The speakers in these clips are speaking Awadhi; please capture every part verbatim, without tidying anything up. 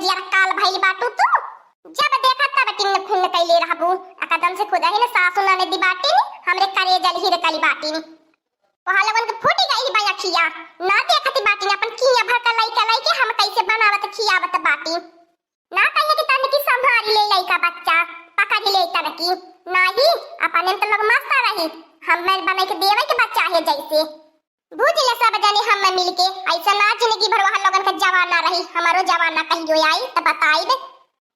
जियर काल भइल बाटू तू। जब देखा तब टिन्न खुन्न कइले रहबू। एकदम से खुदही न सासु ननदी बाटिन, हमरे करेजा लिहिर कली बाटिन। तोहार लोगन के फूटि गइल बा अखिया, ना देखत बाटिन अपन किया भर का लइका लइके हम कइसे बनावत खियावत बाटिन। ना कहिए कि तनकी संभारी ले लइका बच्चा, पकड़ी ले तनकी। नाही, अपने में तो लोग मस्त रही, हमें बनाइ के देवइ के बच्चा है जइसे। भूजि ले सब जने हम मिलके, अइसे ना जिंदगी भर वहाँ लोगन का जमाना रही, हमरो जमाना कहियो आई त बताइब।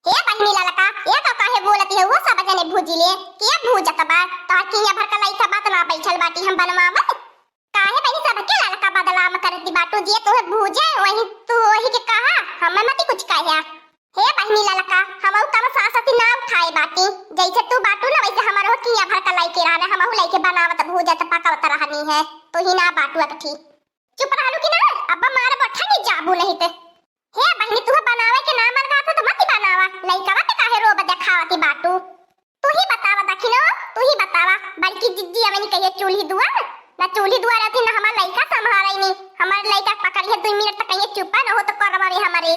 हे बहिनी ललका, ए का काहे बोलत है वो सब जने भूजि ले, के भूजत बा? तोहर किया भर का लइका बा त ना बइठल बाटी हम बनवावत। काहे बहिनी सबके ललका बदनाम करती बाटू, जे तोहे भूजे वही तू वही के कहा, हमें मती कुछ कहे। हे बहिनी ललका, हमहू कम सासती ना उठाए बाटी, जइसे तू बाटू ना वइसे हमरो किया भर का लइके रहने, हमहू लइके बनावत भूजत पकावत रहनी है, तू ही ना बाटू अकठी। चुप रहलू कि ना? अब्बा मार बठा नहीं जाबू नहीं ते। हे बहिनी, तुहे बनावे के ना मन करत तो मती बनावा, लइकवा के काहे रोब देखावती बाटू? तू ही बतावा दखिनो, तू ही बतावा, बड़की जिज्जी अवनी कहिए चूल्ही दुआर, ना चूल्ही दुआर रहती ना हमार लइका संभारैनी, हमार लइका पकड़िए दुइ मिनट तक कहिए चुप न हो तो करवा में हमरे।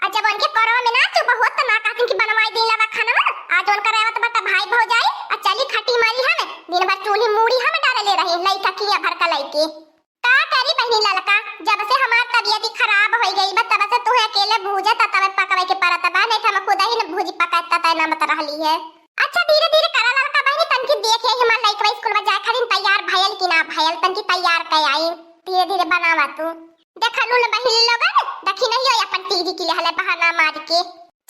आ जब उनके करवा में ना चुप होत त ना कहतिन कि बनवाई दे लावा खानवा। आज उनका रहवत बा त भाई भौजाई, आ चली खटी मारी हम, दिन भर चूल्ही मूड़ी हम डालले रही, लइका किया भर का लइके। का करी बहिनी ललका, जब से हमार तबियत ही खराब होइ गई बा, तब से तुहे अकेले भूजत आ तब पकवे के परत बा, नहीं त हम खुद ही न भूजी पकात त ना मत रहली है। अच्छा, धीरे धीरे करा ललका बहिनी, तनकी देखे हमार लइकवा स्कूल में जाए खातिर तैयार भयल कि ना भयल, तनकी तैयार कै आई, धीरे धीरे बनावा तू। देखलू ल बहिनी लोगन, देखी नहीं हो अपन टीवी के लेहले बहाना मार के।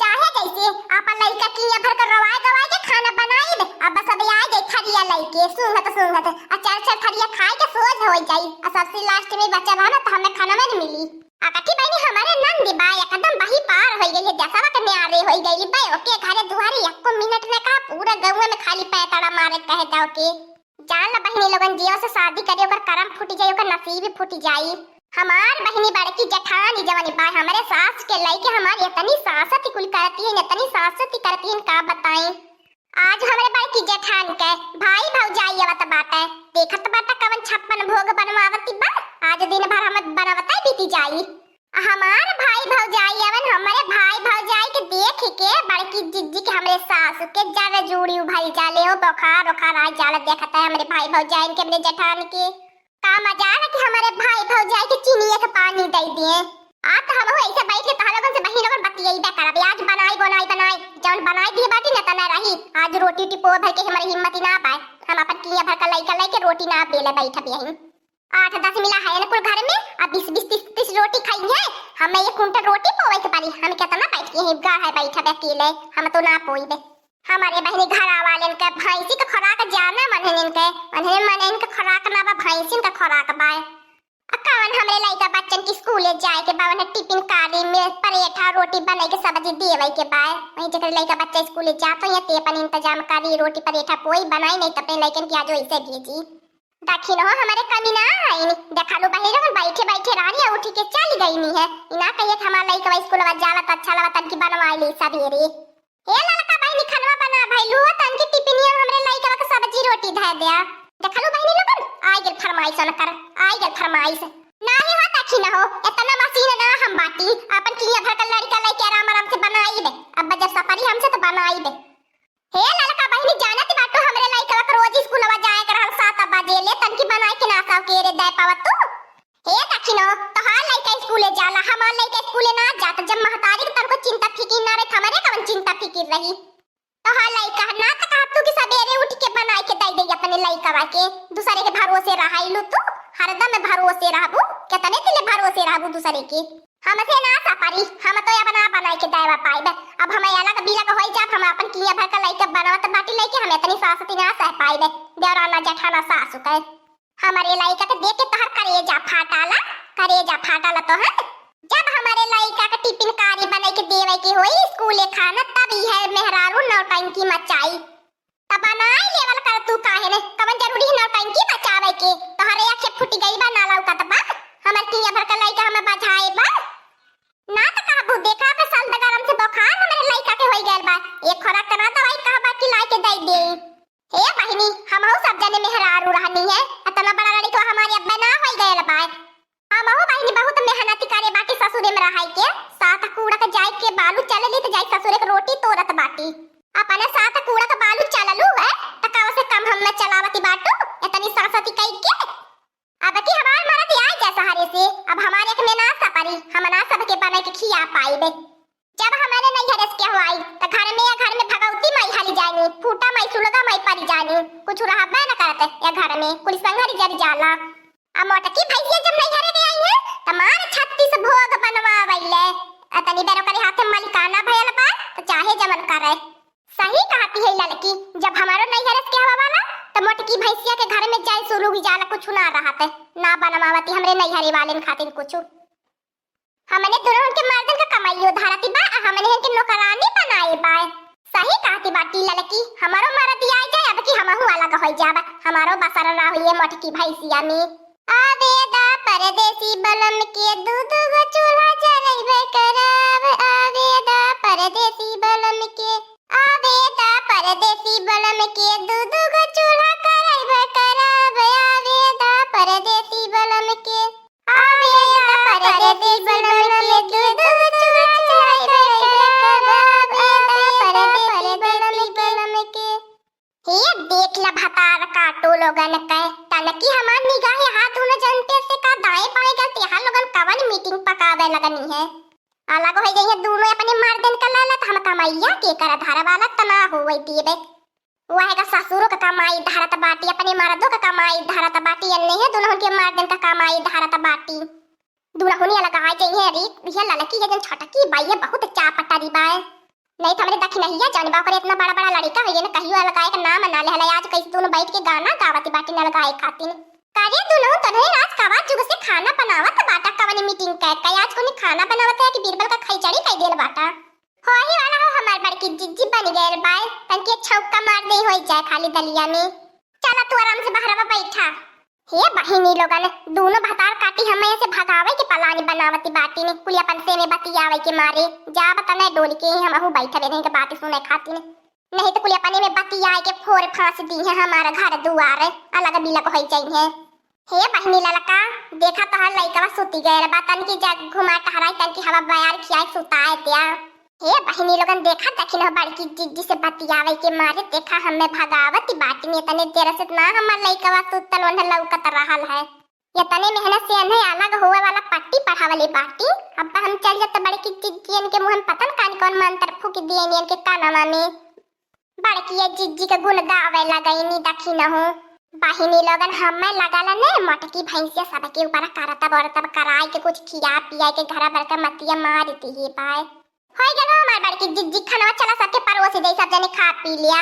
चाहे जइसे आपन लइका किया भर के रोवाए गवाए के खाना बनाइब, अब बस अब आए जाई थरिया लइके, सूंघत सूंघत, आ चार चार थरिया खाए के सोझ होइ जाई, आ सबसे लास्ट में बचा बा ना त हमें खाना में न मिली। आ कथी बहिनी हमरे नंदी बा एकदम बही पार होइ गई है, देसवा के न्यारे होइ गई बा, ओके घरे दुआरे एको मिनट न कहा पूरा गौवा में खाली पैतड़ा मारे कहे जाओ के। जान ल बहिनी लोगन, जियो से शादी करे ओकर करम फूटि जाई, ओकर नसीब फूटि जाई। हमार बहिनी बड़की जेठानी जवनी बा, हमरे सास के लइके हमार इतनी सासत कुल करती है, इतनी सासत करती है, का बताई। आज हमरे बड़की जेठान के भाई भौजाई आवत बाटे, देखत बाटे कवन छप्पन भोग बनवावती बा, आज दिन भर हम बनवते बीती जाई। हमार भाई भौजाई अवन, हमरे भाई भौजाई के देख के बड़की जिज्जी के हमरे सासु के जर जूड़ी उभर जाले, ओ बोखार ओखार आ जाला, देखत है हमरे भाई भौजाइन के, हमरे जेठान के। का मजाल है कि हमरे भाई भौजाई के चीनिए के पानी दइ दिए। आज त हमहू ऐसे बैठ के तोहरे लोगन से बहिन लोगन बतियाइबे करब। आज बनाई, बनाई, बनाई, जौन बनाई दिए बाटी न तना रही। आज रोटी टिपो भर के हमरे हिम्मत ही ना पाए, हम अपन किया भर का लइका लइके रोटी ना बेले बैठब यहीं। आठ दस मिला है ना कुल घर में, अब बीस बीस तीस तीस रोटी खाई है। हमें एक कुंटल रोटी पोवे के पड़ी, हम कितना बैठ के हिबगा है बैठब अकेले, हम तो ना पोइबे। हमारे बहिनी घरा वालेन के भैंसी के खुराक जाना मनहन इनके, मनहन मनहन के खुराक ना बा, भैंसिन के खुराक बाय। आ कवन हमरे लइका बच्चन के स्कूले जाए के बा, उन्हें टिफिन कारी में परेठा रोटी बनाई के सब्जी देवे के बाय। वहीं जेकर लइका बच्चा स्कूले जात हो, या ते अपन इंतजाम करी, रोटी परेठा पोई बनाई, नहीं तो अपने लइकन के आज वैसे भेजी। दखिन हो, हमरे कमी ना आइन। देखा लो बहिनी लोगन, बैठे बैठे रहनी है, उठी के चल गईनी है। इना कहिए कि हमार लइकवा स्कूलवा जाला त अच्छा लगा, तनकी बनवाई ले सबेरे। ए ललका बहिनी, खनवा बना भइलू हो, तनकी टिफिनिया में हमरे लइकवा के सब्जी रोटी धै द्या। देखलू बहिनी लोगन, आई गेल फरमाइश उनकर, आई गेल फरमाइश। नाही हो, दखिन हो, इतना मशीन ना हम बाटी, अपन किया भर के लड़का लइके आराम आराम से बनाई दे। अब जब सपरी हमसे तो बनाई दे। हे ललका बहिनी, जानत बाटू हमरे लइकवा के रोज स्कूलवा जाए के रहल सात बजे ले, तनकी बनाए के नाश्ता के रे दे पावत तू? हे दखिनो, तोहार लइका स्कूले जाला, हमार लइका स्कूले ना जात। जब महतारी के तनको चिंता फिकिर ना रही, हमरे कवन चिंता फिकिर रही? तोहार लइका ना त कहत तू कि सबेरे उठ के बनाए के दे दे अपने लइकवा के, दूसरे के भरोसे रहाइलू तू, हरदम भरोसे रहबू, कितने दिले भरोसे रहबू दूसरे के? हमसे ना सपरी, हम तो अब ना बनाई के देवा पाइब। अब हम अलग बिलग होई जाब, हम अपन किया भर के लइके बनवत बाटी लइके, हम इतनी सासती ना सह पाइब। देवराना जेठाना सासु के। हमरे लइका के देख के तोहर करेजा फाटाला, करेजा फाटाला तोहर। जब हमरे लइका के टिफिन कारी बनाई के देवे के होई स्कूले खाना, तब इहे मेहरारू नौटंकी मचाई। त बनाई लेवल कर तू काहे ने? कवन जरूरी है नौटंकी मचावे के? तोहरे आँखें फूट गई बा, ना लौकत बा? हमर किया भर के लइका हमें बझाए बा? ना त कहबू, देखा के सर्द गरम से बुखार हमरे लइका के होई गइल बा। एक खोराक के ना दवाई कहबा कि लाई के दे दे। हे बहिनी, हमहू सब जने मेहरारू रहनी है, इतना बड़ा लड़का हमारे अब्बे ना होई गइल बा। हमहू बहिनी बहुत मेहनत करे बाटी ससुरे में रहाई के, सात कूड़ा के जाए के बालू पिया पाइबे। जब हमरे नैहरे से केहू आई, त घर में या घर में भगवती माई हली जानी, फूटा माई, सुलगा माई परी जानी, कुछ रहबे न करत या घर में, कुल संघरी जर जाला। आ मोटकी भैंसिया जब नैहरे के आई है, त मार छत्तीस भोग बनवावैले। आ तनी बेर ओकरे हाथे मलिकाना भयल बा, त चाहे जमन करे। सही कहती है ललकी, जब हमारो नैहरे से केहू आवाला, त मोटकी भैंसिया के घर में जाए सुलुग जाला, कुछ ना रहत, ना बनवावती हमरे नैहरे वालेन खातिर कुछ। हमने दुनहन के मर्दन का कमाइयो धरती बा, आ हमने इनके नौकरानी बनाए बा। सही कहती बाटी ललकी, हमारो मर्द आई जाए, अब की हमहू अलग होइ जाब, हमारो बसर ना होइए मोटकी भैंसिया में। आवेदा परदेसी बलम के दू दू गो चूल्हा जरैबे करब, आवेदा परदेसी बलम के, आवेदा परदेसी बलम के दू दू गो चूल्हा करैबे करब, आवेदा परदेसी बलम के, आवेदा परदेसी बलम के दू दू गो चूल्हा जरैबे करब, आवेदा परदेसी बलम के। हे देख ला भतार काटो लोगन के, तनकी हमार निगाह हाथ दुनो जन पे से का दाएं बाएं गलती, यहाँ लोगन कवन meeting पकावे लगनी है। अलग होइ गई है दुनो अपने मर्दन का ललत, हम कमैया के कर धरवाला तना होवे देबे। वह का ससुरो का कमाई धरत बाटी, अपने मर्दो का कमाई धरत बाटी, अन्ने है दुनहन के मर्दन का कमाई धरत बाटी। दुनहुनी अलगाए जइहे। अरे, यह ललकी है जन छोटकी बाई है, बहुत चापटरी बाए। नहीं तो हमरे दखिनहिया जौन बा, ओकरे इतना बड़ा बड़ा लड़िका होइए न, कहियो अलगाए के नाम ना लेहले। आज कैसे दुनो बैठ के गाना गावत बाटी न अलगाए खातिर। करे दुनहु तनहे आज कवा जुग से खाना बनावत बाटा, कवनी meeting कै कै आज कोनी खाना बनावत है कि बीरबल का खैचड़ी कै देल बाटा। होही वाला हो हमार बड़की जिज्जी बन गए बाए, तनके छौका मार दे होई जाए खाली दलिया में। चला तू आराम से बहरवा बैठा। हे बहिनी लोगन, दुनो भतार काटी हमें से भगावे के plan बनावती बाटी ने, कुली अपन से में बतियावे के मारे। जा बता नहीं डोल के ही हमहू बैठे रहे के बात सुने खातिर, नहीं तो कुली अपने में बतियाए के फोर फांस दी है हमारा घर दुआर, अलग बिलग हो जाई है। हे बहिनी ललका, देखा तोहार लइकवा सुती गए रे, बा तनकी जग घुमा टहराई, तनकी हवा बयार खियाए सुताए द्या। हे बहिनी लोगन, देखा दखिन हो बड़की जिज्जी से बतियावे के मारे, देखा हमें भगावत बाटी ने, तने देर से ना हमार लइकवा सुतल ओन्हे लौकत रहल है। ये तने मेहनत से अन्हे अलग होवे वाला पट्टी पढ़ावली बाटी। अब हम चल जात बड़की जिज्जी इनके मुँह में पता न कान कौन मंत्र फूक दिए इनके कानवा में। बड़की ये जिज्जी के गुण गावे लगैनी दखिन हो। बहिनी लोगन, हमें लगल ने मोटकी भैंसिया सबके ऊपर करतब औरतब कराई के कुछ खिया पिया के घर भर के मतिया मार दिही पाए। होई गल हो हमार बड़की जिज्जी खानवा, चला सबके परोसी दे, सब जने खा पी लिया।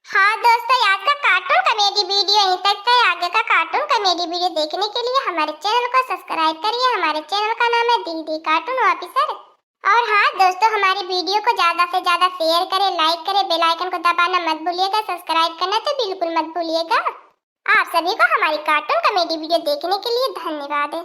हाँ दोस्तों, आज का cartoon comedy video यहीं तक है। आगे का cartoon comedy video देखने के लिए हमारे channel को subscribe करिए। हमारे channel का नाम है दीदी Cartoon Officer। और हाँ दोस्तों, हमारी video को ज्यादा से ज्यादा share करें, like करें, bell icon को दबाना मत भूलिएगा, subscribe करना तो बिल्कुल मत भूलिएगा। आप सभी को हमारी cartoon comedy video देखने के लिए धन्यवाद।